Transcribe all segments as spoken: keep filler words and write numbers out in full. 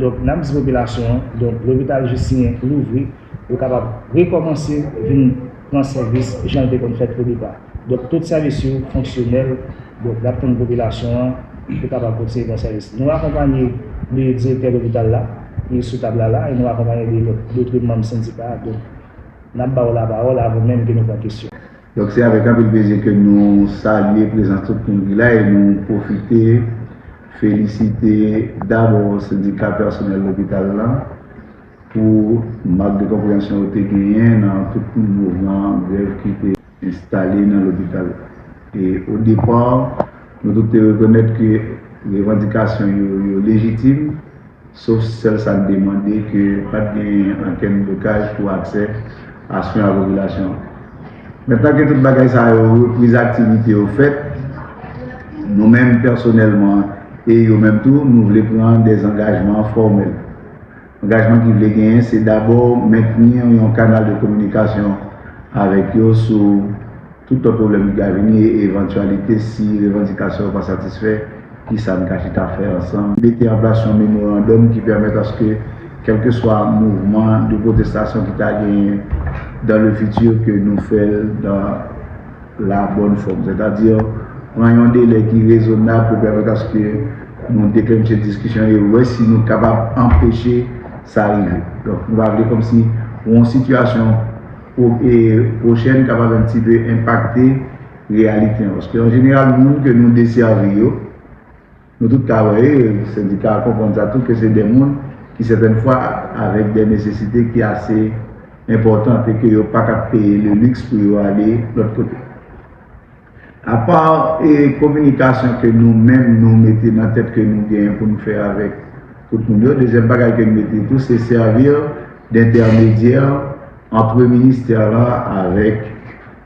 Donk, n ap di popilasyon an, donk, lopital Jistinyen louvri, yo kapab rekòmanse vin pran sèvis jan l te konn fèt odepa. Donk, tout sèvis yo fonksyonèl, donk, n ap tann popilasyon an pou kapab kontinye pran sèvis. Nou akonpanye de direktè lopital la, ki sou tab la la, e nou akonpanye de lòt, dòt manm sendika a. Donk, n ap ba w lapawòl avan menm ke nou pran kesyon. Donk, se avèk anpil plezi ke nou salye prezans tout moun ki la e nou pwofite felisite dabò sendika pèsonèl lopital la pou mak de konpreyansyon yo te genyen nan tout mouvman grèv ki te enstale nan lopital la. E o depa, nou tout te rekonèt ke revandikasyon yo, yo lejitim, sof sèl sa n te mande, ke pa t gen okenn blokaj pou aksè a swen a popilasyon an. Mentnan ke tout bagay sa yo, repriz aktivite yo fèt, nou menm pèsonèlman e yo menm tou, nou vle pran de angajman fòmèl. Angajman ki vle genyen, se dabò mentni yon kanal de kominikasyon avèk yo sou tout lòt pwoblèm ki ka vini e evantyalite si revandikasyon yo pa satisfè, kisa n ka chita fè ansanm. Mete an plas yon memorandòm ki pèmèt aske kèlkeswa mouvman de pwotestasyon ki ta genyen dans le futur, ke nou fè l dans la bonne forme. Sètadi, pran yon delè ki rezonab pou pèmèt aske nou deklanche diskisyon e wè si nou kapab anpeche sa rive. Donk, nou pa vle kòmsi yon sitiyasyon pwo-, e pwochèn kapab un petit peu enpakte reyalite an. Paske an jeneral, moun ke nou desèvi yo, nou tout ka wè, e sendika a konprann sa tou, ke se de moun ki sètèn fwa avèk de nesesite ki ase enpòtan e ke yo pa ka peye le luxe pou yo ale lòt kote. Apa e kominikasyon ke nou menm nou mete nan tèt ke nou genyen pou nou fè avèk tout moun yo, dezyèm bagay ke nou mete tou, se sèvi d'entèmedyè ant ministè la avèk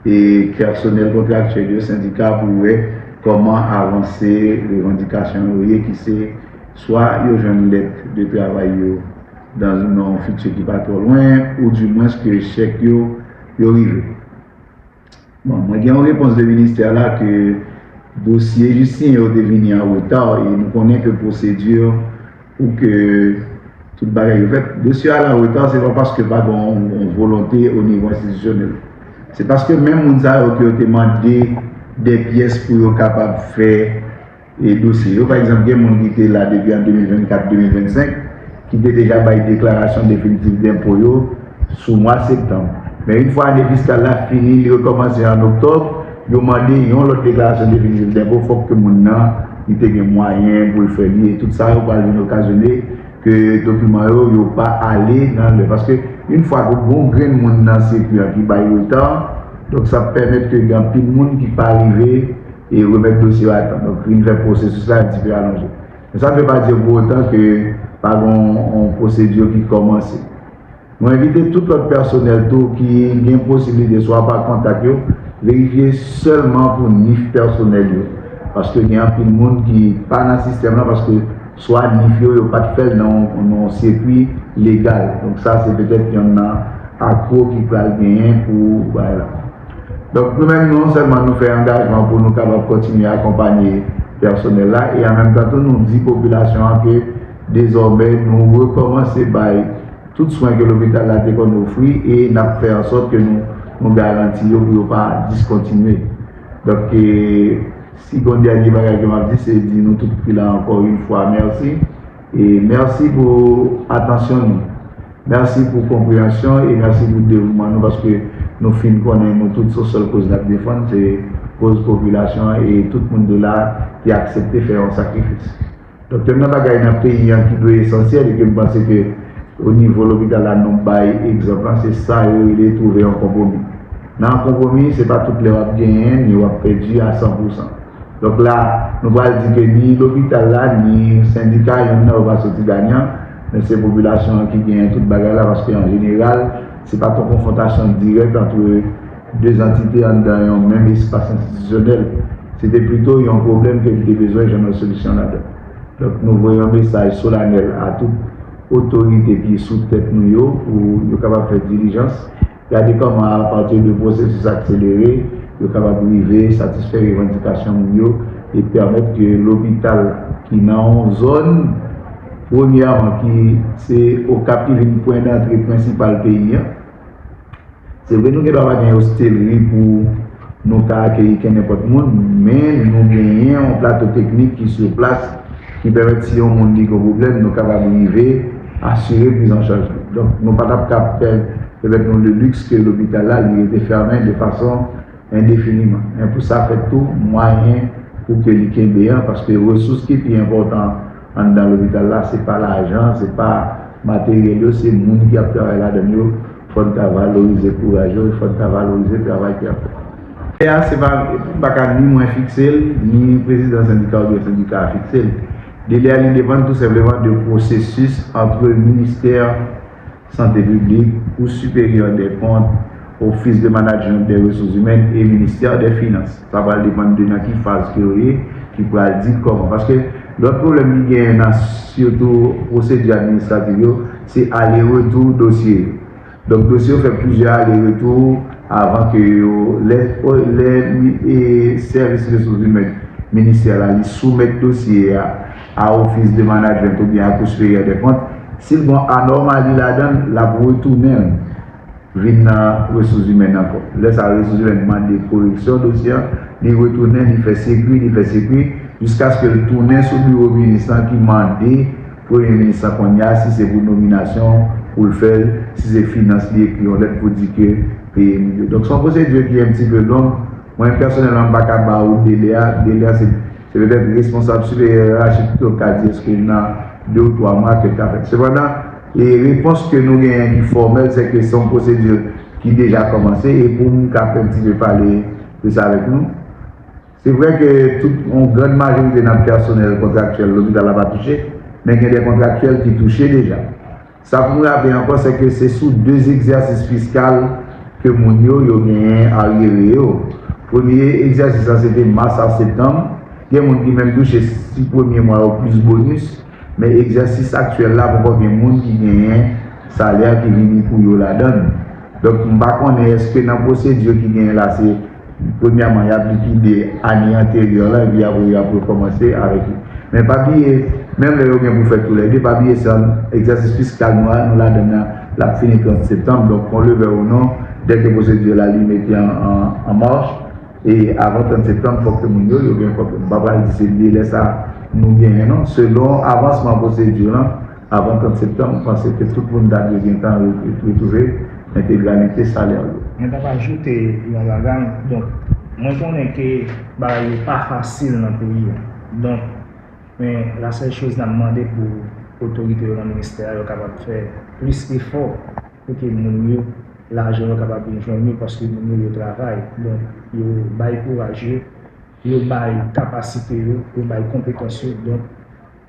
e pèsonèl kontraktyèl yo, sendika, pou wè kòman avanse revandikasyon yo ye, ki se swa yo jwenn lèt de travay yo dans, nan yon fiti ki pa twò lwen, ou dimwens ke chèk yo, yo rive. Bon, mwen gen yon repons de ministè la ke dosye Jistinyen yo te vini an reta e nou konnen ke pwosedi pou ke tout bagay yo fèt. Dosye a la an reta, se pa paske pa gen yon, yon volonte o nivo enstitisyonèl. Se paske menm moun sa yo ke yo te mande de pyès pou yo kapab fè e dosye yo. Pa egzanp, gen moun ki te la depi an de mil vennkat, de mil vennsenk, ki te deja bay deklarasyon definitif denpo yo sou mwa septanm. Men yon fwa ane fiskal la fini, li rekòmanse an oktòb, yo mande yon lòt deklarasyon definitif denpo, fòk ke moun nan, li te gen mwayen pou l fè li, e tout sa yo pral vin okazyone ke dokiman yo, yo pa ale nan lè. Paske, yon fwa ke gon grenn moun nan sekwi an ki bay reta, donk sa pèmèt ke gen anpil moun ki pa rive e remèt dosye yo a tan. Donk, vin fè pwosesis la un petit peu alonje. Men sa ne veut pas dire pour autant ke pa gen yon, yon pwosedi ki kòmanse. Nou envite tout lòt pèsonèl tou ki gen posiblite swa pa kontak yo, verifye sèlman pou nif pèsonèl yo. Paske gen anpil moun ki pa nan sistèm lan, paske swa nif yo, yo pa t fè l nan yon, nan yon sikwi legal. Donk sa, se petèt yonn nan akwo ki pral genyen pou bagay la. Donk, nou menm, non sèlman nou fè angajman pou nou kapab kontinye akonpanye pèsonèl la, e an menm tan tou, nou di popilasyon an ke dezòmè, nou rekòmanse bay tout swen ke lopital la te konn ofri, e n ap fè ansòt ke nou, nou garanti yo pou yo pa diskontinye. Donk, e, si gon dènye bagay ke m ap di, se di nou tout ki la ankò yon fwa mèsi. E mèsi pou atansyon nou. Mèsi pou konpreyansyon e mèsi pou devouman nou, paske nou fin konnen nou tout se sèl koz n ap defann, se koz popilasyon an, e tout moun de la ki aksepte fè yon sakrifis. Donk, youn nan bagay nan peyi an ki dwe esansyèl e ke m panse ke o nivo lopital la nou bay egzanp lan, se sa yo rele twouve yon konpwomi. Nan yon konpwomi, se pa tout lè w ap genyen, ni w ap pèdi a san pou san. Donk la, nou pral di ke ni lopital la, ni sendika, yonn nan yo pa soti ganyan, men se popilasyon an ki genyen tout bagay la, paske an jeneral, se pa t yon konfwontasyon dirèk ant de antite anndan yon menm espas enstitisyonèl. Se te plito yon pwoblèm ke li te bezwen jwenn yon solisyon ladan. Donk, nou voye yon mesaj solanèl a tout otorite ki sou tèt nou yo pou yo kapab fè dilijans, gade kòman, apati de pwosesis akselere, yo kapab rive satisfè revandikasyon moun yo e pèmèt ke lopital ki nan yon zòn Premyèman, ki se Okap ki vin pwen dantre prensipal peyi a. Se vre, nou gen dwa pa gen ostelri pou nou ka akeyi kenenpòt moun, men nou genyen yon plato teknik ki sou plas, ki pèmèt si yon moun li gen pwoblèm, nou kapab rive asire priz an chaj li. Donk, nou pa t ap ka pè- pèmèt nou le luxe ke lopital la li rete fèmen de fason endefiniman. Men pou sa fèt tou, mwayen pou ke li kenbe an, paske resous ki pi enpòtan anndan lopital la, se pa lajan, se pa materyèl yo, se moun ki ap travay ladan yo. Fò n ta valorize kouraj yo, fò n ta valorize travay ki ap fèt. Delè a, se pa, m pa ka ni mwen fikse l, ni prezidan sendika oubyen sendika a fikse l. Delè a, li depann tou senpleman de pwosesis ant ministè sante piblik, Cour supérieure des comptes, Office de management des ressources humaines e ministè dè finans. Sa pral depann de nan ki faz ke yo ye, ki pral di kòman. Paske lòt pwoblèm ki genyen nan sitou pwosedi administrativ yo, se ale retou dosye yo. Donk, dosye yo fè plizyè ale retou avan ke yo, lè, lè e, sèvis resous imèn ministè la, li soumèt dosye a a Office de management oubyen a Cour supérieure des comptes, si l gen anòmali ladan l, l ap retounen l vin nan resous imèn ankò. Lè sa a, resous imèn mande koreksyon dosye a, li retounen, li fè sekwi, li fè sekwi, jiskaske l tounen sou biwo minis lan ki mande premye minis lan kounye a, si se pou nominasyon pou l fè l, si se finans, li ekri yon lèt pou di ke peye milyon. Donk, se yon pwosedi ki un petit peu long. Mwen, pèsonèlman, m pa ka ba ou delè a. Delè a, se, se petèt responsab siperyè yerachik ki ka di èske nan de ou twa mwa ke l ka fèt. Sepandan, e repons ke nou genyen ki fòmèl, se ke se yon pwosedi ki deja kòmanse, e pou m ka fè un petit peu pale de sa avèk nou. Se vre ke tout, yon grann majorite nan pèsonèl kontraktyèl lopital la pa touche, men gen de kontraktyèl ki touche deja. Sa pou m raple ankò, se ke se sou de egzèsis fiskal ke moun yo, yo genyen aryere yo. Premye egzèsis la, se te mas a septanm. Gen moun ki menm touche sis premye mwa yo plis bonis, men egzèsis aktyèl la, poko gen moun ki genyen salè ki vini pou yo ladan l. Donk, m pa konnen èske nan pwosedi ki genyen la, se premyèman, y ap likide ane anteryè la, epi apre, y ap rekòmanse avèk li. Men pa bliye, menm lè yo gen pou fè toulède, pa bliye sa, egzèsis fiskal nou a, nou ladan l, l ap fini trant septanm. Donk, qu'on le veuille ou non, dèke pwosedi la li mete an, an, an mach, e avan trant septanm, fòk ke moun yo, yo gen kòb yo. M pa pral di se delè sa nou genyen, non. Selon avansman pwosedi lan, avan trant septanm, m panse ke tout moun ta dwe gentan re-, retwouve entegralite salè yo. Mwen t ap ajoute yon bagay. Donk, mwen konnen ke bagay yo pa fasil nan peyi a. Donk, men la sèl choz n ap mande pou otorite yo nan ministè a, yo kapab fè plis efò pou ke moun yo, lajan yo kapab vin jwenn yo, paske moun yo, yo travay. Donk, yo bay kouraj yo, yo bay kapasite yo, yo bay konpetans yo. Donk,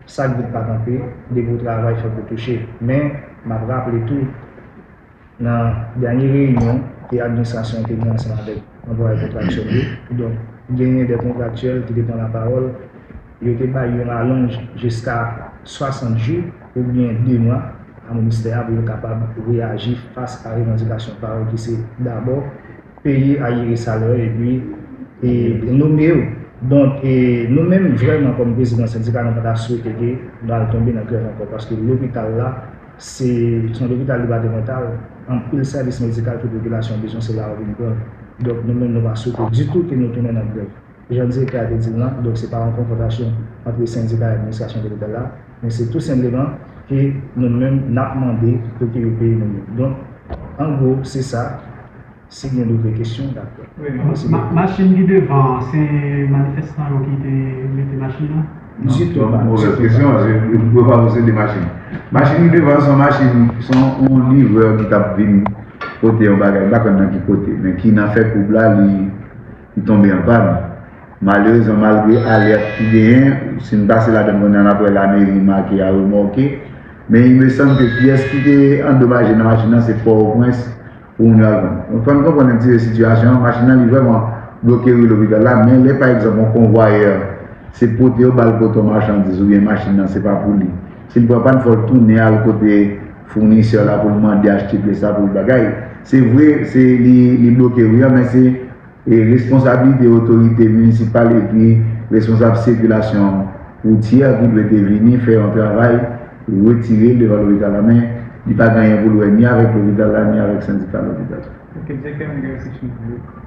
sa k vin pa kanpe, depi w travay, fòk ou touche. Men, m ap raple tou, nan dènye reyinyon ke administrasyon an te gen ansanm avèk anplwaye kontraktyèl yo, donk, genyen de kontraktyèl ki te pran lapawòl, yo te bay yon alonj jiska swasant jou oubyen de mwa a ministè a pou yo kapab reyaji fas a revandikasyon pa yo ki se dabò peye ayere salè epi e nome yo. Donk, e nou menm vrèman kòm prezidan sendika, nou pa ta swete ke nou al tonbe nan grèv ankò, paske lopital la, se, se yon lopital depatemantal, anpil sèvis medikal ke popilasyon an bezwen, se la yo vin pran. Donk, nou menm, nou pa swete ditou ke nou tounen nan grèv. Jan direktè a te di l lan, donk, se pa yon konfwontasyon ant sendika e administrasyon lopital la, men se tou senpleman ke nou menm, n ap mande pou ke yo peye nou menm. Donk, an gwo, se sa. Si gen dòt kesyon, dakò. Wi, ma-, machin ki devan an, se manifestan yo ki te mete machin nan? Ditou. Bon, move kesyon, paske yo pa posede machin. Machin ki devan an, se yon machin, se yon livrè ki t ap vin pote yon bagay, m pa konn nan ki kote, men ki nan fè koub la, li, li tonbe an pàn. Malerezman, malgre alèt ki genyen, si n pase ladan kounye a, n ap wè lameri make a remòke. Men il me semble que pyès ki te andomaje nan machin nan, se Pòtoprens, pou moun yo al pran. Donk, fò n konprann un petit peu sitiyasyon an. Machin nan, li vrèman bloke ri lopital la, men lè, pa egzanp, yon konvwayè, se pote yo ba l pote yon machandiz oubyen machin nan, se pa pou li. Si l pran pàn, fò l tounen al kote founisè la pou l mande achte pyès la pou l bagay. Se vre, se li, li bloke ri an, men se e responsablite otorite minisipal epi responsab sikilasyon woutyè ki dwe te vini fè yon travay retire l devan lopital la, men li pa gen anyen pou l wè ni avèk lopital la, ni avèk sendika lopital la. Ok, direktè, mwen gen yon kesyon pou ou.